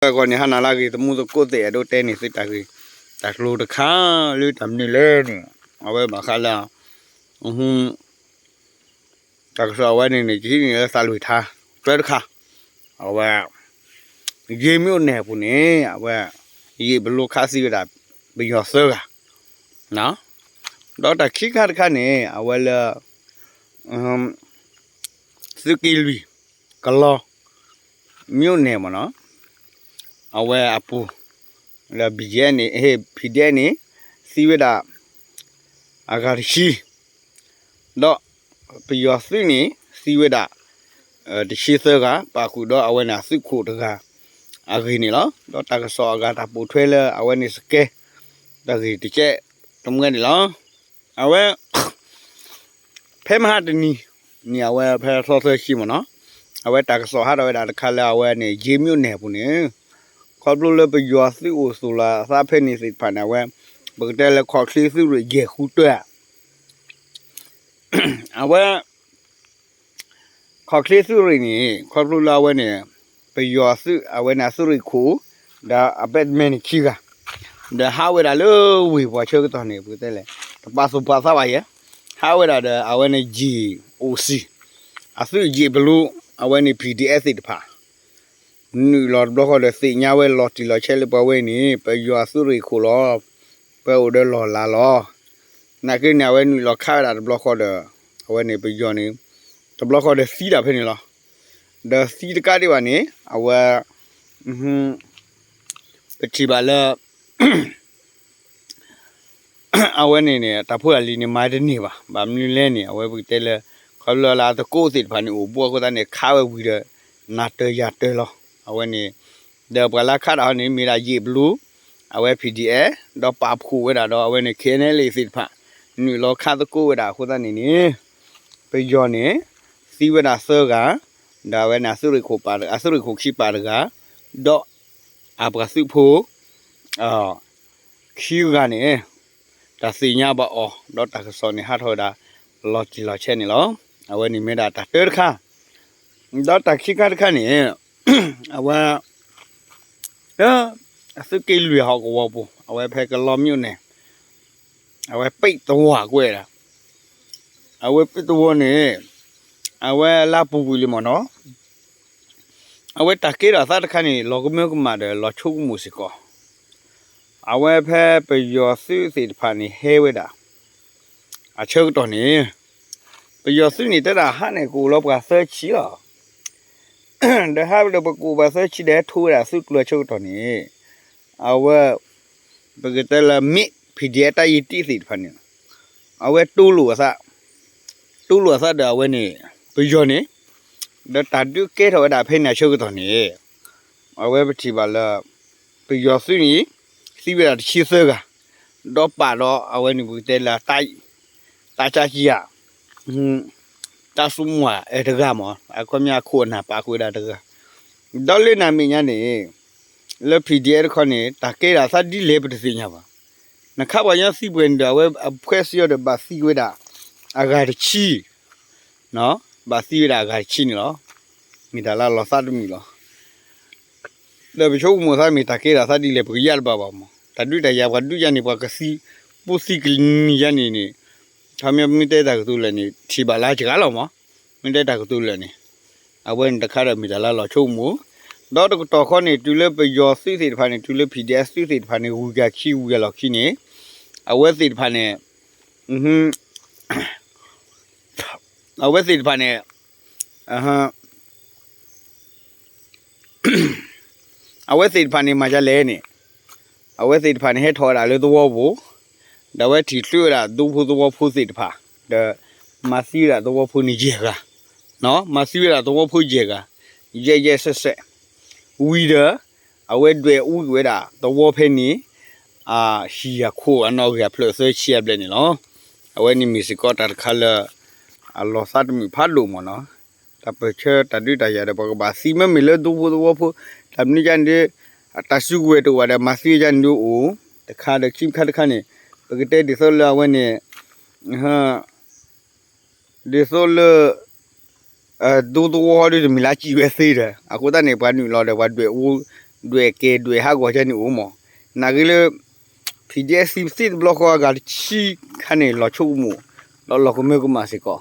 အဂီၢ်န့ၣ် ဟါနၤလၢအဂ့ၤ သမူသကိးသ့ၣ် အဲၣ်ဒိးတဲန့ၢ်သုတၢ်ဂ့ၢ်တၢ်ကျိၤတခါ လၢတၢ်မနုၤလဲၣ်န့ၣ် အဝဲဘၣ်ဃးလၢ တၢ်ကစီၣ်အဝဲန့ၣ်န့ၣ် ကဟံးန့ၢ်လၢသးလွံၢ်ထါ ကျဲတခါ အဝဲ ယ့ၤမၠိၣ်နဲၣ်အပူၤန့ၣ် အဝဲ ယံာ်ဘျိခးသံဝဲဒၣ် ပယီၤသၢဂၤ ဒီးတၢ်ခံခါတခါန့ၣ် အဝဲလၢ သုးက့လွံၢ် ကလီၤ မၠိၣ်နဲၣ်မ့ၢ်နီၤ အဝဲအပူၤ လၢ ဘီၣ်ကၠဲၣ် န့ၣ် ဟ့ၣ် ဖံၣ်ဒဲၣ် န့ၣ် သံဝဲဒၣ် အဂၤတဆံ ဒီးပယီၤသုးန့ၣ် သံဝဲဒၣ် တဆံသၢဂၤ ပာ်ဃုာ်ဒီးအဝဲန့ၣ်အသုးခိၣ်တဂၤ အဂ့ၢ်န့ၣ်လီၤ. ဒီးတၢ်ကစီၣ်အဂၤတၢ်ပိာ်ထွဲလၢအဝဲန့ၣ်စကဲ တၢ်ဂ့ၢ်တကဲတမှဲန့ၣ်လီၤ. အဝဲ ဖဲမဟါတနံၤန့ၣ် အဝဲဖဲသီသၢဆံမ့ၢ်နီၤ အဝဲတၢ်ကစီၣ်ဟးထီၣ်ဝဲဒၣ်တခါလၢအဝဲန့ၣ် ယ့ၤမၠိၣ်နဲၣ်အပူၤန့ၣ် ခီဖျိလၢပယီၤသုးအိၣ်သူၣ်လီၤအသးဖဲန့ၣ်သ့ၣ်တဖၣ်န့ၣ် အဝဲ ပကတဲလၢခီၣ်ချ့သုးရ့ၣ်ယဲၢ်ဃုတၢၢ် အဝဲ ခီၣ်ချ့သုးရ့ၣ်န့ၣ် ခီဖျိလၢအဝဲန့ၣ် ပယီၤသုးအဝဲန့ၣ်အသုးရ့ၣ်ခိၣ် ဒီးအဘၣ်မ့ၢ်န့ၣ်ခံဂၤ ဒီးဟးဝဲဒၣ်လၢဝ့ၢ်ပှၤဆၢကတီၢ်န့ၣ် ပကတဲလဲၣ် တပာ်သူၣ်ပာ်သးဘၣ်ယဲၢ် ဟးဝဲဒၣ်ဒီးအဝဲန့ၣ် ယံာ်အိၣ်စံၣ် အသုးယံာ်ဘလူ အဝဲန့ၣ် ပီၣ်ဒံၣ်အဲၣ်သ့ၣ်တဖၣ် နုာ်လီၤတဘျီဃီဒီးသ့ၣ်ညါဝဲလီၤတံၢ်လီၤဆဲးလၢပှၤဝဲန့ၣ် ပယီၤအသုးရ့ၣ်ခိၣ်လီၤ ပှၤအိၣ်ဒီးလီၢ်လၤလီၤ. နာ်က့န့ၣ် အဝဲနုာ်လီၤခးဝဲဒၣ်တဘျီဃီဒီး အဝဲန့ၣ်ပယီၤန့ၣ် တဘျီဃီဒီးသံဒၣ်ဖဲန့ၣ်လီၤ. ဒီးသံတကးဒံးဘၣ်န့ၣ် အဝဲ ပထံၣ်ဘၣ်လၢ အဝဲန့ၣ်န့ၣ် တၢ်ဖိတၢ်လံၤန့ၣ် မၤတန့ၢ်ဘၣ်. ဘၣ်မနုၤလဲၣ်န့ၣ် အဝဲပကတဲလၢ ခီဖျိလၢအသကိးသ့ၣ်တဖၣ်န့ၣ် အိၣ်ဘူးအဃိသတးန့ၣ် ခးဝဲဝံၤဒီး နၤတၢၤယၤတၢၤလီၤ. အဝဲန့ၣ် ဒီးပှၤလၢခးတၢ်ဟီန့ၣ် မ့ၢ်ဒၣ်ယံာ်ဘလူ အဝဲ ဖံၣ်ဒံၣ်အဲၣ် ဒီးပာ်ဖှိၣ်ဝဲဒၣ်ဒီး အဝဲန့ၣ် ခ့ၣ်အဲၣ်နဲလ်အ့ သ့ၣ်တဖၣ် နုာ်လီၤခးသကိးဝဲဒၣ်အဃိသတးန့ၣ်န့ၣ် ပယီၤန့ၣ် သံဝဲဒၣ်သၢဂၤ ဒီးအဝဲန့ၣ် အသုးရ့ၣ်ခိၣ်ပာ် အသုးရ့ၣ်ခိၣ်ခံပာ်တဂၤ ဒီး အပှၤသုးဖိ ခံဂၤန့ၣ် တၢ်သ့ၣ်ညါဘၣ်အီၤ ဒီးတၢ်ကစီၣ်န့ၣ် ဟးထီၣ်ဝဲဒၣ် လီၤတံၢ်လီၤဆဲးန့ၣ်လီၤ. အဝဲန့ၣ်မ့ၢ်ဒၣ်တၢ်တၢတခါ ဒီးတၢ်ခံခါတခါန့ၣ် အဝဲ လၢ အသုးက့လွံၢ်ဟီၣ်ကဝီၤပူၤ အဝဲဖဲကလီၤမၠိၣ်န့ၣ် အဝဲပ့းသဝီကွဲးဒၣ် အဝဲပ့းသဝီန့ၣ် အဝဲလၢပူၤကွံာ်လံမ့ၢ်နီၤ အဝဲတၢ်ကဲထီၣ်အသးတခါန့ၣ် လီၤကမၢကမၣ်ဒီးလီၤဆိကမိၣ်စ့ၢ်ကီး အဝဲဖဲပယီၤသုးသ့ၣ်တဖၣ်န့ၣ်ဟဲဝဲဒၣ် အဆၢကတီၢ်န့ၣ် ပယီၤသုးန့ၣ်တဲဒၣ်ဟးန့ၣ်ကအိၣ်လီၤပှၤသၢဆံလီၤ ဒီးဟးဝဲဒီးပကအိၣ်ပှၤသၢဆံဒီး ဟဲထိဝဲဒၣ်သုးကျိၤအဆၢကတီၢ်န့ၣ် အဝဲ ပကတဲလၢ မ့ၢ် ဖံၣ်ဒံၣ်အဲၣ် တၢ်ယံာ်တံၢ်သ့ၣ်တဖၣ်န့ၣ် အဝဲတူၢ်လိာ်အသး တူၢ်လိာ်အသးဒီးအဝဲန့ၣ် ပယီၤန့ၣ် ဒီးတၢ်ဒုးကဲထီၣ်ဝဲဒၣ်ဖဲန့ၣ်အဆၢကတီၢ်န့ၣ် အဝဲပထံၣ်ဘၣ်လၢ ပယီၤသုးန့ၣ် သံဝဲဒၣ်တဆံသၢဂၤ ဒီးပာ်ဒီးအဝဲန့ၣ်ပကတဲလၢ တၢ်ကၠၢကၠၢ တၢ်သူမွၤအဲၣ်တဂၤမး အခီပညီအခိၣ်အနၢ်ပာ်ဃုာ်ဝဲဒၣ်တဂၤ ဒီးလၢနၤမဲာ်ညါန့ၣ် လၢ ဖံၣ်ဒံၣ်အဲၣ် တခီန့ၣ် တၢ်ကဲဒၣ်သးဒ်လဲၣ်ပတသ့ၣ်ညါဘၣ်. နခးပှၤကညီသံပှဲၤန့ၣ်ဒီး အဝဲအဖှဲစံးအီၤဒီးဘၣ်သံဝဲဒၣ် အဂၤတဆံ ဘၣ်သံဝဲဒၣ်အဂၤတဆံန့ၣ်လီၤ. မ့ၢ်တၢ်လၢလီၤသးတမုာ်လီၤ. ဒီးပဆိကမိၣ်သးမ့ၢ်တၢ်ကဲဒၣ်သးဒ်လဲၣ် ပကယၢ်တဘၣ်ဘၣ်မး တၢ်ဒုးတၢ်ယၤပှၤဒုးယၤန့ၣ် ပှၤကသံ ပူသံကနံၤယၤန့ၣ်န့ၣ် ခီပညီမ့ၢ်တဲတၢ်ကတိၤလၢာ်န့ၣ် ထံၣ်ဘၣ်လၢစှၤလီၤမး မ့ၢ်တဲတၢ်ကတိၤလၢာ်န့ၣ် အဝဲန့ၣ်တခါဒီးမ့ၢ်တၢ်လၢလီၤဆိကမိၣ် ဒီးတကတီၢ်ခီန့ၣ် တုၤလၢပယီၤသုးသ့ၣ်တဖၣ်န့ၣ် တုၤလၢ ဖံၣ်ဒံၣ်အဲၣ် သုးသ့ၣ်တဖၣ်န့ၣ် ဝံၤကၤခံဝံၤကၤလီၢ်ခံန့ၣ် အဝဲသ့ၣ်တဖၣ်န့ၣ် အဝဲသ့ၣ်တဖၣ်န့ၣ် အဝဲသ့ၣ်တဖၣ်န့ၣ် မၤဒ်လဲၣ်န့ၣ် အဝဲသ့ၣ်တဖၣ်န့ၣ် ဟဲထီၣ်ဝဲဒၣ်လၢသဝီပူၤ ဒီးအဝဲထံၣ်ချုးဝဲဒၣ်ဒူဖိသဝီဖိသ့ၣ်တဖၣ် ဒီးမၤသံဝဲဒၣ်သဝီဖိန့ၣ်ယဲၢ်ဂၤ မၤသံဝဲဒၣ်သဝီဖိယဲၢ်ဂၤ ယဲၢ်ယဲၢ်ဆဲးဆဲး ဝံၤဒီး အဝဲဒွဲၣ်အူကွံာ်ဝဲဒၣ်သဝီဖဲန့ၣ် အဟံၣ်အခိၣ်အနီၣ်ဂံၢ်အဖျၢၣ်သၢဆံအဘျဲၣ်န့ၣ်လီၤ. အဝဲန့ၣ်မ့ၢ်စ့ၢ်ကီးတၢ်တခါလၢ အလီၤသးတမုာ်ဖးဒိၣ်မ့ၢ်နီၤ. တၢ်ပၢၢ်ဆၢတၢ်ဒုးတၢ်ယၤဒီး ပှၤကဘၣ်သံမ့မ့ၢ်လၢဒူဖိသဝီဖိ တၢ်မနုၤယါန့ၣ်ဒီး တၢ်စုကဝဲၤတအိၣ်ဘၣ်ဒီး မၤသံယါန့ၣ်ဒီးအိၣ် တခါဒီးခံခါတခါန့ၣ် ပကတဲဒ်သိးလၢအဝဲန့ၣ် ဒ်သိးလၢ ဒူသဝီဒီးတမ့ၢ်လၢစံးဝဲသ့ဒီး အဃိသတးန့ၣ် ပှၤနုာ်လီၤဒီး ပှၤဒွဲၣ်အူ ဒွဲၣ်ကဲၤဒွဲၣ်ဟးဂီၤကဲန့ၣ်အိၣ်မး, နာ်ဂ့ၤလၢ ဖံၣ်ဒဲသံသ့ၣ်တဘျီဃီအဂၤတဆံခါန့ၣ် လီၤဆိကမိၣ် ဒီးလီၤကမၢကမၣ်စ့ၢ်ကီး,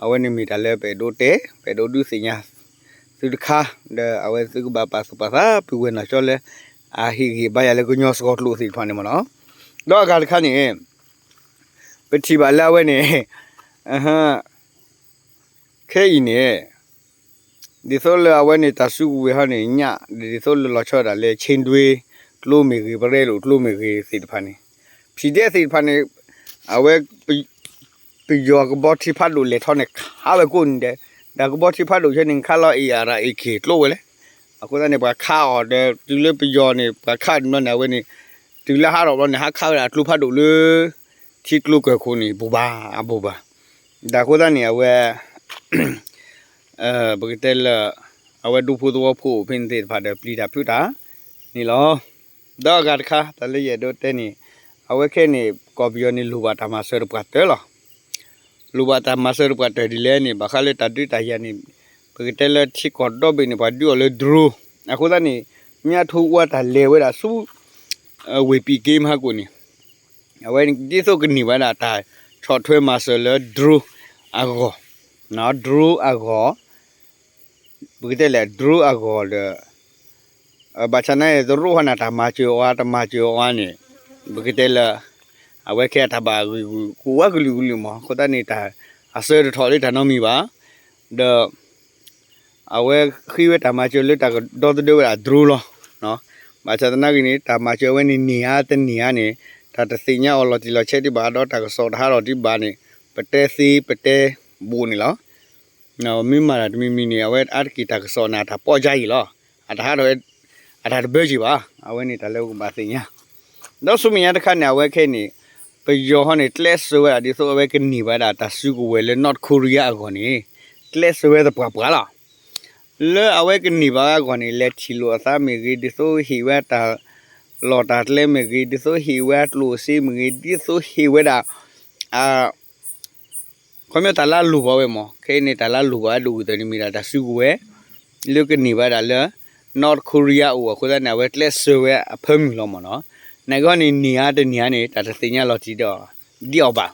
အဝဲန့ၣ်မ့ၢ်တၢ်လၢပအဲၣ်ဒိးတဲ ပအဲၣ်ဒိးဒုးသ့ၣ်ညါ သုတခါ, ဒီးအဝဲသုကဘၣ်ပာ်သူၣ်ပာ်သး ပုၢ်ဝဲၢ်နီၢ်ကၠီလၢ အဟ့ၣ်ဂံၢ်ဘါယၤလၢကညီစှီၤကျိာ်သ့ၣ်တဖၣ်န့ၣ်မ့ၢ်နီၤ, ဒီးအဂၤတခါန့ၣ် ပထံၣ်ဘၣ်လၢအဝဲန့ၣ် ခဲအံၤန့ၣ် ဒ်သိးလၢအဝဲန့ၣ် တၢ်စုကဝဲၤဟီန့ၣ် ညၣ် ဒ်သိးလၢလီၤဆီဒၣ်တၢ်လၢ ခ့ၣ်ဒွ့ ကျိမ့ၢ်ဂ့ၤ ပရဲလိာ်ကျိမ့ၢ်ဂ့ၤသ့ၣ်တဖၣ်န့ၣ်, ဖံၣ်ဒဲသ့ၣ်တဖၣ်န့ၣ် အဝဲ ပယီၤကဘီထံဖးဒိၣ်လဲၤထီၣ်န့ၣ် ခးဝဲကိးနံၤဒဲး, ဒီးကဘီထံဖးဒိၣ်ဆဲန့ၣ် ခးလီၤ အ့ၣ်အရၣ် အ့ၣ်က့ၤ ကျိဝဲလဲၣ်, အဃိသတးန့ၣ် ပှၤခးအီၤဒီး တုၤလၢပယီၤန့ၣ် ပှၤခးန့ၣ်ဘျီန့ၣ် အဝဲန့ၣ် တုၤလၢဟးထီၣ်ဘျီန့ၣ် ဟးခးဝဲဒၣ်ကျိဖးဒိၣ်လၢ ထံကျိကၢၢ်ခိၣ်န့ၣ် ဘူးဘၣ်အဘူးဘၣ်, ဒီးအဃိသတးန့ၣ် အဝဲ ပကတဲလၢ အဝဲဒူဖိသဝီဖိဖဲန့ၣ်သ့ၣ်တဖၣ်ဒီး ပျံၤတၢ်ဖုးတၢ်န့ၣ်လီၤ. ဒီးအဂၤတခါ တၢ်လၢယအဲၣ်ဒိးတဲန့ၣ် အဝဲခဲအံၤန့ၣ် ကီၢ်ပယီၤန့ၣ် လိၣ်ဘၣ်တၢ်မၤစၢၤတပှၢ်တၢၢ်လီၤ. လိၣ်ဘၣ်တၢ်မၤစၢၤတပှၢ်တၢၢ်ဒ်လဲၣ်န့ၣ် ဘၣ်ဃးလၢတၢ်ဒုးတၢ်ယၤန့ၣ် ပကတဲလၢထံကီၢ်ဒီဘ့ၣ်န့ၣ် ပှၤဒုးအီၤလၢ drone, အဃိသတးန့ၣ် ညၣ်ထိဝါတၢ်လဲၤဝဲဒၣ်ဆူ ဝ့ၢ်ပံၤက့မဟါကိၣ်န့ၣ် အဝဲဒ်သိးကန့ၢ်ဘၣ်ဒၣ်တၢ်ဆီၣ်ထွဲမၤစၢၤလၢ drone အဂီၢ်, drone အဂီၢ်, ပကတဲလဲၣ် drone အဂီၢ်ဒီး ဘၣ်ဆၣ်နာ်က့ တရူးဟီန့ၣ် တၢ်မၤစၢၤအီၤ တမၤစၢၤအီၤန့ၣ် ပကတဲလၢ အဝဲခဲအတၢ်ဘၣ်ဂံာ်ဂူာ် ကအိၣ်ဝဲကလုာ်ကလုာ်မး အဃိသတးန့ၣ် တၢ်အဆၢတထီၣ်လၢတၢ်နီတမံၤဘၣ်. ဒီး အဝဲဃ့ဝဲတၢ်မၤစၢၤလၢတၢ်ကဒီသဒၢဝဲဒၣ် drone လီၤ. ဘၣ်ဆၣ်သနာ်က့န့ၣ် တၢ်မၤစၢၤအဝဲန့ၣ် န့ၢ်ဧါတန့ၢ်ဧါန့ၣ် တၢ်တသ့ၣ်ညါအီၤလီၤတံၢ်လီၤဆဲးဒံးဘၣ် ဒီးတၢ်ကစီၣ်တဟးထီၣ်ဒံးဘၣ်န့ၣ် ပတဲသ့ပတဲဘၣ်န့ၣ်လီၤ. မ့ၢ်မၤတၢ်တမံၤမံၤန့ၣ် အဝဲအါတက့ၢ်တၢ်ကစီၣ်န့ၣ် အတၢ်ပီၢ်ယါအံၤလီၤ. အတဟးထီၣ် အတၢ်တဘၢက့ၤဘၣ်. အဝဲန့ၣ်တၢ်လၢပကဘၣ်သ့ၣ်ညါ ဒီးဆူမဲာ်ညါတခါန့ၣ် အဝဲခဲအံၤန့ၣ် ပယီၤဟီန့ၣ် ကျဲးစၢးဝဲဒၣ်ဒ်သိးအဝဲကန့ၢ်ဘၣ်ဒၣ်တၢ်စုကဝဲၤလၢ North Korea အဂီၢ်န့ၣ် ကျဲးစၢးဝဲသပှၢ်ပှၢ်လီၤ. လၢအဝဲကန့ၢ်ဘၣ်ဝဲအဂီၢ်န့ၣ် လဲၤထံၣ်လိာ်အသးမ့ၢ်ဂ့ၤ, ဒ်သိးဟ့ၣ်ဝဲတၢ်လီၢ်တၢ်ကျဲမ့ၢ်ဂ့ၤ, ဒ်သိးဟ့ၣ်ဝဲအကျိၣ်အစ့မ့ၢ်ဂ့ၤ, ဒ်သိးဟ့ၣ်ဝဲဒၣ် ခီပညီတၢ်လၢအလိၣ်ဘၣ်ဝဲမး, ခဲအံၤန့ၣ် တၢ်လၢအလိၣ်ဘၣ်ဝဲဒၣ်အဂုၤအဂၤန့ၣ် မ့ၢ်ဒၣ်တၢ်စုကဝဲၤ လၢကန့ၢ်ဘၣ်ဒၣ်လၢ North Korea အအိၣ်အဃိသတးန့ၣ် အဝဲကျဲးစၢးဝဲအဖၢမုၢ်လီၤမးနီၤ. နာ်က့ဟီန့ၣ် န့ၢ်ဧါတန့ၢ်ဧါန့ၣ် တၢ်တသ့ၣ်ညါလီၤတံၢ်ဒီး ဒ်အီၤဘၣ်.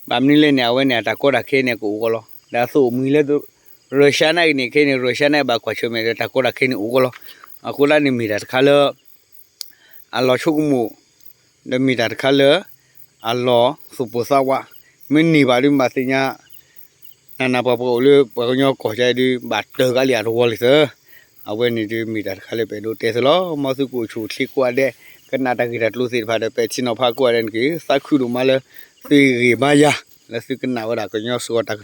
ဘၣ်မနုၤလဲၣ်န့ၣ် အဝဲန့ၣ် အတၢ်ကီတၢ်ခဲန့ၣ် ကအိၣ်ကီးလီၤ. ဒီးအသိးအိၣ်မှံၤလၢ Russia နာ်က့န့ၣ် ခဲအံၤန့ၣ် Russia နာ်က့ဘၣ်ကွၢ်ဆၢၣ်မဲာ်ဒီး တၢ်ကီတၢ်ခဲန့ၣ်အိၣ်ကီးလီၤ. အဃိသတးန့ၣ် မ့ၢ်တၢ်တခါလၢ အလီၤဆိကမိၣ် ဒီးမ့ၢ်တၢ်တခါလၢ အလီၤသူၣ်ပိၢ်သးဝး, မ့ၢ်န့ၢ်ဘၣ်ဒုး ဘၣ်သ့ၣ်ညါ နးနးပှၤပှၤအိၣ်လၢပှၤကညီကီၢ်ကၠဲဒုး ဘၣ်တၢၢ်ကးလံအတဝီလံသၢ. အဝဲန့ၣ်ဒုးမ့ၢ်တၢ်တခါလၢပအဲၣ်ဒိးတဲသုလီၤ. မ်သုကအိၣ်ဆူၣ်အိၣ်ချ့ကိးဂၤဒဲး, ကနၣ်တၢ်ဂ့ၢ်တၢ်ကျိၤသ့ၣ်တဖၣ်ဒီး ပဲာ်ထံနီၤဖးကိးဂၤဒဲးန့ၣ်က့ၤ သးခုဒိၣ်မးလၢ သုဂံၢ်ဘါယၤ လၢသုကနၣ်ဝဲဒၣ်ကညီစှီၤတၢ်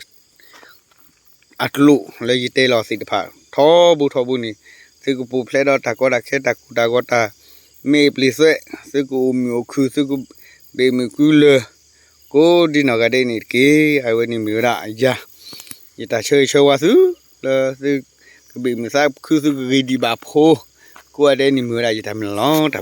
အကျိာ်လၢယတဲလီၤသ့ၣ်တဖၣ် ထီဘိထီဘိန့ၣ် သုကပူၤဖျဲးဒီးတၢ်ကီတၢ်ခဲ တၢ်ကိၢ်တၢ်ဂီၤ တၢ်မ့ၢ်အပျ့ၤသွဲး, သုကအိၣ်မုာ်အိၣ်ခုၣ် သုကဘ့ၣ်မုာ်ကုလၢာ် ကိးဒံနီၢ်ဂၤဒဲးန့ၣ်တက့ၢ်. အဝဲန့ၣ်မ့ၢ်ဝဲဒၣ်ယၤ ယတၢ်ဆၢဂ့ၤဆၢဝါသု လၢသုကဘ့ၣ်မုာ်သးခု သုကဂ့ၤဒံးဘၣ်ဖိ ကိးဂၤဒဲးန့ၣ်မ့ၢ်ဝဲဒၣ်ယတၢ်မုၢ်လၢ်လီၤ.